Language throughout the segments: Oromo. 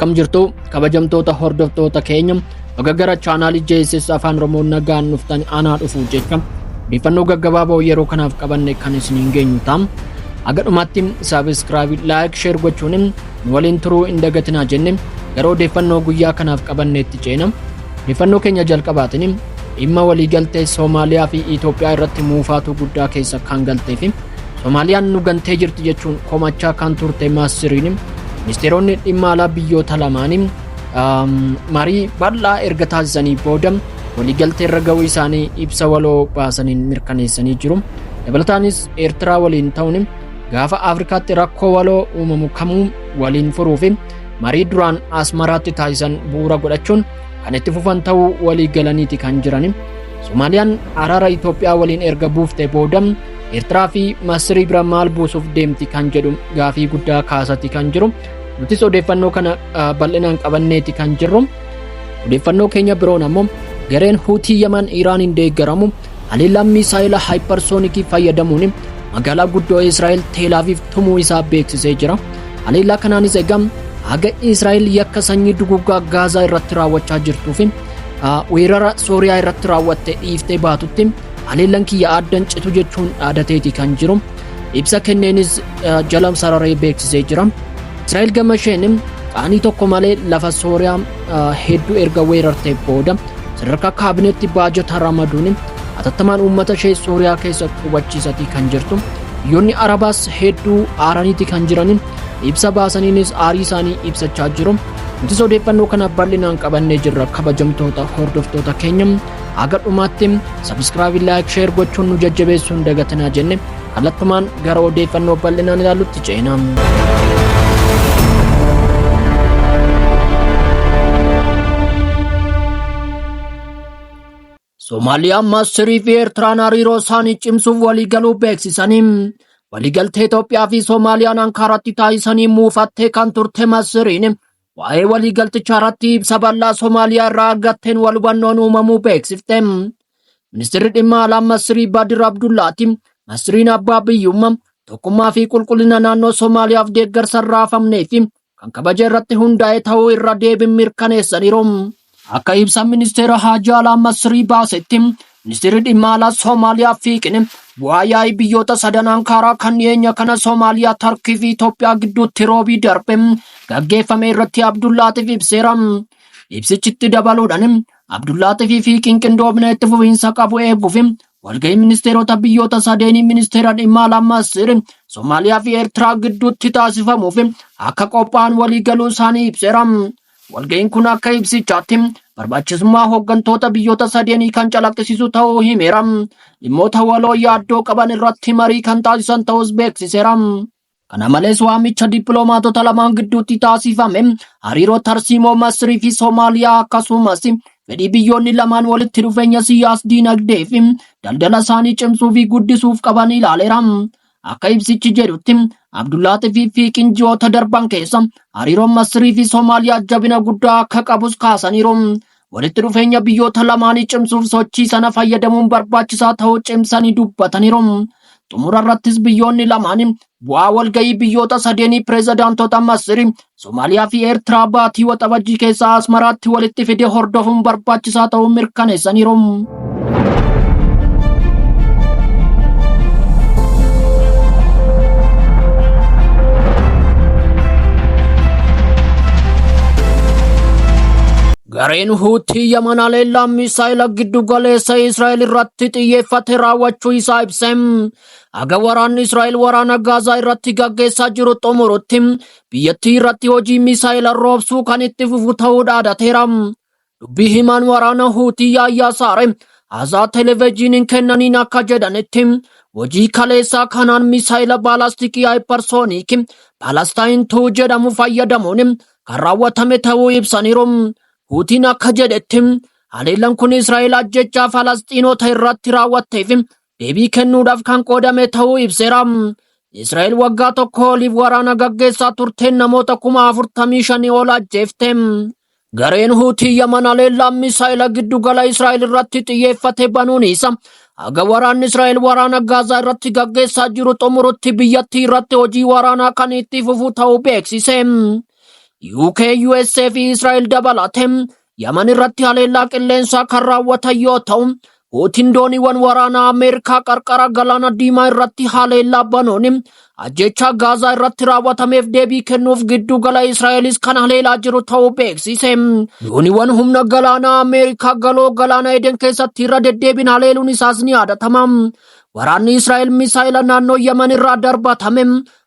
Akkam jirtu kabajamtoota hordoftoota keenya, baga gara chaanaalii JSS Afaan Oromoo nagaan dhuftan. Anaa dhufu jecha odeeffannoo gaggabaaboo yeroo kanaaf qabanne kan isiniin geenyu ta'a. Haga dhumaatti subscribe, like, share gochuun nu waliin turuu hin dagatinaa jenne gara odeeffannoo guyyaa kanaaf qabanneetti ceena. Odeeffannoo keenya jalqabaatiin dhimma waliigaltee Soomaaliyaa fi Itoophiyaa irratti muufaatuu guddaa keessa kan galtee fi Soomaaliyaan nu gantee jirti jechuun komachaa kan turte Masiriin, ministeeronni dhimma alaa biyyoota lamaanii marii bal'aa erga taasisanii booda waliigaltee irra ga'uu isaanii ibsa waloo baasaniin mirkaneessanii jiru. Dabalataanis Eertiraa waliin ta'uun gaafa Afrikaatti rakkoo waloo uumamu kamuu waliin furuu fi marii duraan Asmaraatti taasisan bu'uura godhachuun kan itti fufan ta'uu walii galaniiti kan jiran. Somaaliyaan araara Itoophiyaa waliin erga buufte booda Eertiraa fi Masirii bira maal buusuuf deemti kan jedhu gaafii guddaa kaasati kan jiru. Nutis odeeffannoo kana bal'inaan qabanneeti kan jirru. Odeeffannoo keenya biroon ammoo gareen Huutii Yaman Iraaniin deeggaramu haleellaa misaayila haayipparsoonikii fayyadamuun magaalaa guddoo Israa'el Teelaaviif tumuu isaa beeksisee jira. Haleellaa kanaanis egaa haga Israa'el yakka sanyii duguuggaa Gaazaa irratti raawwachaa jirtuu fi weerara Sooriyaa irratti raawwatte dhiiftee baatutti haleellaan kiyya addan citu jechuun dhaadateeti kan jiru. Ibsa kenneenis jala sararee beeksisee jira. Israa'el gama isheen qaanii tokko malee lafa Sooriyaa hedduu erga weerartee booda sadarkaa kaabineetti baajata ramaduun hatattamaan uummata ishee Sooriyaa keessa qubachiisatii kan jirtu. Biyyoonni Arabaas hedduu aaraniiti kan jiran, ibsa baasaniinis aarii isaanii ibsachaa jiru. Nutis odeeffannoo kana bal'inaan qabannee jirra. Kabajamtoota hordoftoota keenya, haga dhumaatti subscribe, like, share gochuun nu jajjabeessuun dagatinaa jenne kallattumaan gara odeeffannoo bal'inaan ilaallutti ceena. Soomaaliyaan, Masirii fi Eertiraan hariiroo isaanii cimsuuf waliigaluu beeksisanii. Waliigaltee Itoophiyaa fi Soomaaliyaan Ankaaraatti taasisanii muufattee kan turte Masiriin waa'ee waliigaltichaa irratti ibsa bal'aa Soomaaliyaa irraa argatteen wal hubannoon uumamuu beeksifte. Ministeerri dhimma alaa Masirii Badir Abdullaati Masiriin abbaa biyyummaa, tokkummaa fi qulqullina naannoo Soomaaliyaaf deeggarsa hin raafamnee fi kan kabaja irratti hundaa'e ta'uu irra deebiin mirkaneessaniiru. Akka ibsa ministeera haajaa alaa Masirii baasetti, ministeerri dhimma alaa Soomaaliyaa Fiiqin bu'aa yaa'ii biyyoota sadan Ankaaraa kan dhiyeenya kana Soomaaliyaa, Tarkii fi Itoophiyaa gidduutti roobii darbe gaggeeffame irratti Abdullaatiif ibseera. Ibsichitti dabaluudhaan Abdullaatifii fi Fiiqin qindoomina itti fufiinsa qabu eeguuf walgahii ministeerota biyyoota sadeenii ministeera dhimma alaa Masir, Somaaliyaa fi Eertiraa gidduutti taasifamuuf akka qophaa'an waliigaluu isaanii ibseera. Walgahiin kun akka ibsichaatti barbaachisummaa hooggantoota biyyoota sadeenii kan calaqqisiisu ta'uu himeera. Dhimmoota waloo yaaddoo qaban irratti marii kan taasisan ta'us beeksiseera. Kana malees waamicha dippiloomaatota lamaan gidduutti taasifame hariiroo tarsiimoo Masrii fi Soomaaliyaa akkasumas fedhii biyyoonni lamaan walitti dhufeenya siyaas diinagdee fi daldala isaanii cimsuu fi guddisuuf qaban ilaaleera. Akka ibsichi jedhutti, Abdullaatii fi Fiiqin ji'oota darban keessa hariiroon Masrii fi Soomaaliyaa jabina guddaa akka qabus kaasaniiru. Walitti dhufeenya biyyoota lamaanii cimsuuf sochii sana fayyadamuun barbaachisaa ta'uu cimsanii dubbataniiru. Xumura irrattis biyyoonni lamaan bu'aa walgahii biyyoota sadeenii pireezidaantota Masri, Somaaliyaa fi Eertiraa baatii Waxabajjii keessa Asmaraatti walitti fide hordofuun barbaachisaa ta'uu mirkaneessaniiru. Gareen Huutii Yaman haleellaa misaa'ila giddu galeessa Israa'el irratti xiyyeeffate raawwachuu isaa ibse. Haga waraanni Israa'el waraana Gaazaa irratti gaggeessaa jiru xumurutti biyyattii irratti hojii misaa'ila roobsuu kan itti fufu ta'uu dhaadateera. Dubbii himaan waraana Huutii Yaayyaa Saare haasaa televezyiiniin kennaniin akka jedhanitti, hojii kaleessaa kanaan misaa'ila baalaastikii haayipparsooniikii Paalastaayin 2 jedhamu fayyadamuun kan raawwatame ta'uu ibsaniiru. Huutiin akka jedhetti haleellaan kun Israa'el ajjechaa Falasxiinota irratti raawwatteef deebii kennuudhaaf kan qoodame ta'uu ibseera. Israa'el waggaa tokko oliif waraana gaggeessaa turteen namoota 45,000 ol ajjeefte. Gareen Huutii Yaman haleellaa misaa'ila giddugala Israa'el irratti xiyyeeffate banuun isa haga waraanni Israa'el waraana Gaazaa irratti gaggeessaa jiru xumurutti biyyattii irratti hojii waraanaa kan itti fufu ta'uu beeksise. UK, USA fi Israa'el dabalatee Yaman irratti haleellaa qilleensaa kan raawwatan yoo ta'u, Huutiin dooniiwwan waraanaa Ameerikaa qarqara galaana diimaa irratti haleellaa banuun ajjechaa Gaazaa irratti raawwatameef deebii kennuuf giddu gala Israa'elis kan haleelaa jiru ta'uu beeksise. Dooniiwwan humna galaanaa Ameerikaa galoo galaana Eden keessatti irra deddeebiin haleeluun isaas ni yaadatama. Waraanni Israa'el misaa'ila naannoo Yaman irraa darbatame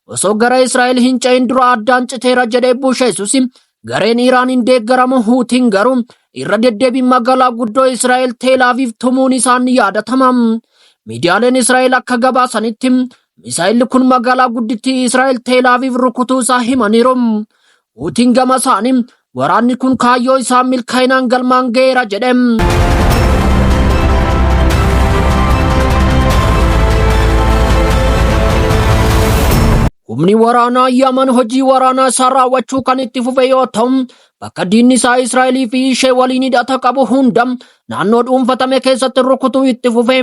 osoo gara Israa'el hin ce'in dura addaan citeera jedhee busheessus, gareen Iraaniin deeggaramu Huutiin garuu irra deddeebiin magaalaa guddoo Israa'el Teel Aviv tumuun isaan ni yaadatama. Miidiyaaleen Israa'el akka gabaasanitti misaa'illi kun magaalaa guddittii Israa'el Teel Aviv rukutuu isaa himaniiru. Huutiin gama isaanii waraanni kun kaayyoo isaa milkaa'inaan galmaan ga'eera jedhe. Humni waraanaa Yaman hojii waraanaa isaa raawwachuu kan itti fufe yoo ta'u, bakka diinni isaa Israa'elii fi ishee waliin hidhata qabu hunda naannoo dhuunfatame keessatti rukutuu itti fufe.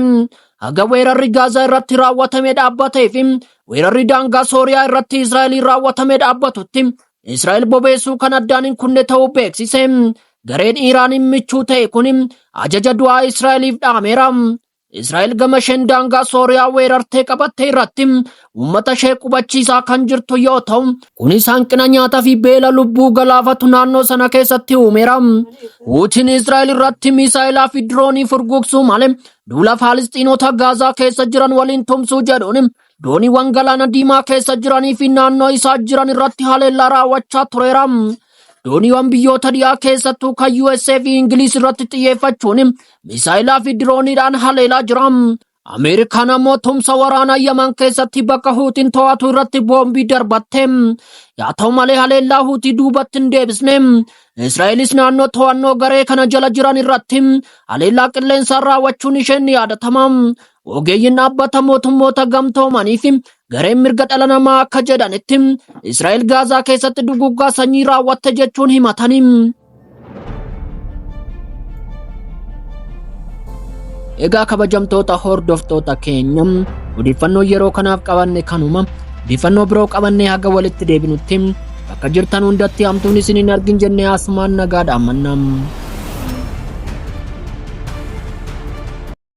Haga weerarri Gaazaa irratti raawwatame dhaabbatee fi weerarri daangaa Sooriyaa irratti Israa'eliin raawwatame dhaabbatutti Israa'el bobeessuu kan addaan hin kunne ta'uu beeksise. Gareen Iraaniin michuu ta'e kun ajaja du'aa Israa'eliif dhaameera. Israa'el gama isheen daangaa Sooriyaa weerartee qabatte irratti uummata ishee qubachiisaa kan jirtu yoo ta'u, kunis hanqina nyaataa fi beela lubbuu galaafatu naannoo sana keessatti uumeera. Huutiin Israa'el irratti misaa'ilaa fi diroonii furgugsuu malee duula Faalisxiinota Gaazaa keessa jiran waliin tumsuu jedhuun dooniiwwan galaana diimaa keessa jiranii fi naannoo isaa jiran irratti haleellaa raawwachaa tureera. Dooniiwwan biyyoota dhiyaa keessattuu kan USA fi Ingiliis irratti xiyyeeffachuun misaa'ilaa fi dirooniidhaan haleelaa jira. Ameerikaan ammoo tumsa waraanaa Yaman keessatti bakka Huutiin to'atu irratti boombii darbatte. Yaa ta'u malee haleellaa Huutii duubatti hin deebisne. Israa'elis naannoo to'annoo garee kana jala jiran irratti haleellaa qilleensaa raawwachuun isheen ni yaadatama. Ogeeyyiin dhaabbata mootummoota gamtoomanii fi gareen mirga dhala namaa akka jedhanitti Israa'el Gaazaa keessatti duguuggaa sanyii raawwatte jechuun himatanii. Egaa kabajamtoota hordoftoota keenya, odeeffannoo yeroo kanaaf qabanne kanuma. Odeeffannoo biroo qabannee haga walitti deebinutti bakka jirtan hundatti hamtuun isin hin argin jennee asumaan nagaa dhaammanna.